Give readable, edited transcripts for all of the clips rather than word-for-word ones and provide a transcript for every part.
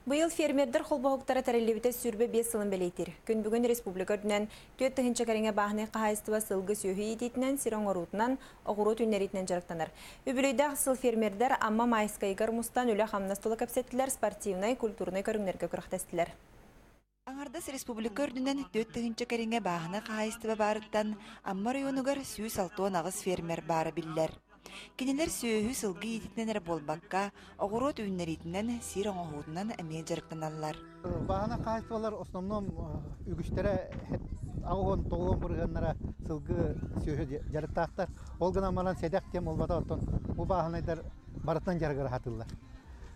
Быйыл фермердэр холбоһуктара тэриллибитэ 25 сылын бэлиэтиир. Күн бүгүн республика үрдүнэн 4000 кэриҥэ бааһынай хаһаайыстыба сылгы сүөһү иитиитинэн, сир оҥоруутунан, оҕуруот үүннэриитинэн дьарыктанар. Үбүлүөйдээх сыл фермердэр Амма Майскайыгар мустан үлэ-хамнас тула кэпсэттилэр, спортивнай, культурнай көрүҥнэргэ күрэхтэстилэр. Аҥардас республика үрдүнэн 4000 кэриҥэ бааһынай хаһаайыстыба баарыттан Амма оройуонугар 168 фермер баара биллэр. Кинилэр сүөһү, сылгы иитиитинэн эрэ буолбакка, оҕуруот үүннэриитинэн, сир оҥоһуутунан эмиэ дьарыктаналлар. Бааһынай хаһаайыстыбалар основном үгүстэрэ 89 бырыһыаннара сылгы сүөһү дьарыктаахтар. Ол гынан баран сэдэх диэн буолбата, оттон бу бааһынайдар барытынан дьарыгыра сатыыллар.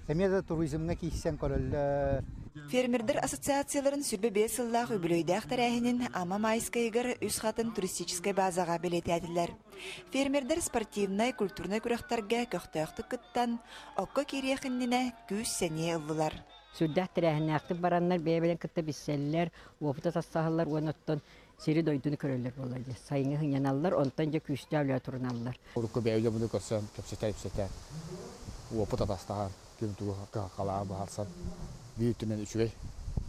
Эмиэ да туризмҥа киирсэн көрөллөр. Фермердэр ассоциацияларын 25 сыллаах үбүлүөйдээх тэрээһинин Амма Майскайыгар Үс Хатын туристическай базаҕа бэлиэтээтилэр. Фермердэр спортивнай, культурнай күрэхтэргэ көхтөөхтүк кыттан, окко киириэх иннинэ күүс-сэниэ ыллылар. Сүрдээх тэрээһиннээхтик бараннар бэйэ-бэйэлэрин кытта билсэллэр, уопута тастаһаллар уонна оттон сири-дойдуну көрөллөр буолла дии. Сайыҥҥы сынньаналлар, онтон дьэ күүстээх үлэ туруналлар. Урукку бэйэ дьоммутун көрсөн, кэпсэтэ-ипсэтэ, уопут атастаһан, ким тугу кыһалҕалааҕын быһаарсан, биир өттүнэн үчүгэй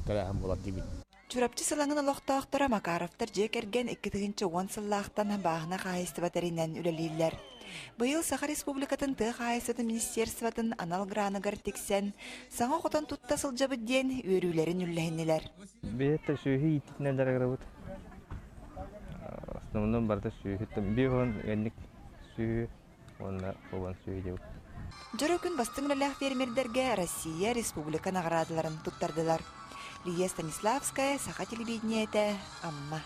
тэрээһин буолар диибин. Чурапчы Сылаҥын олохтоохторо Макаровтар дьиэ кэргэн 2010 сыллаахтан бааһына хаһаайыстыба тэринэн үлэлииллэр. Быйыл Саха Республикатын тыа хаһаайыстыбатын министерствотын анал граныгар тиксэн, саҥа хотон тутта сылдьабыт диэн үөрүүлэрин үллэһиннилэр. Бэйэтэ сүөһү иитиитинэн дьарыгырабыт. Основном барыта сүөһү биир энник сүөһү уонна кулан сүөһү диэбит. Дьоро күн бастыҥ үлэлээх фермердэргэ Россия республика наҕараадаларын туттардылар. Лия Станиславская, Саха телевидениетэ, Амма.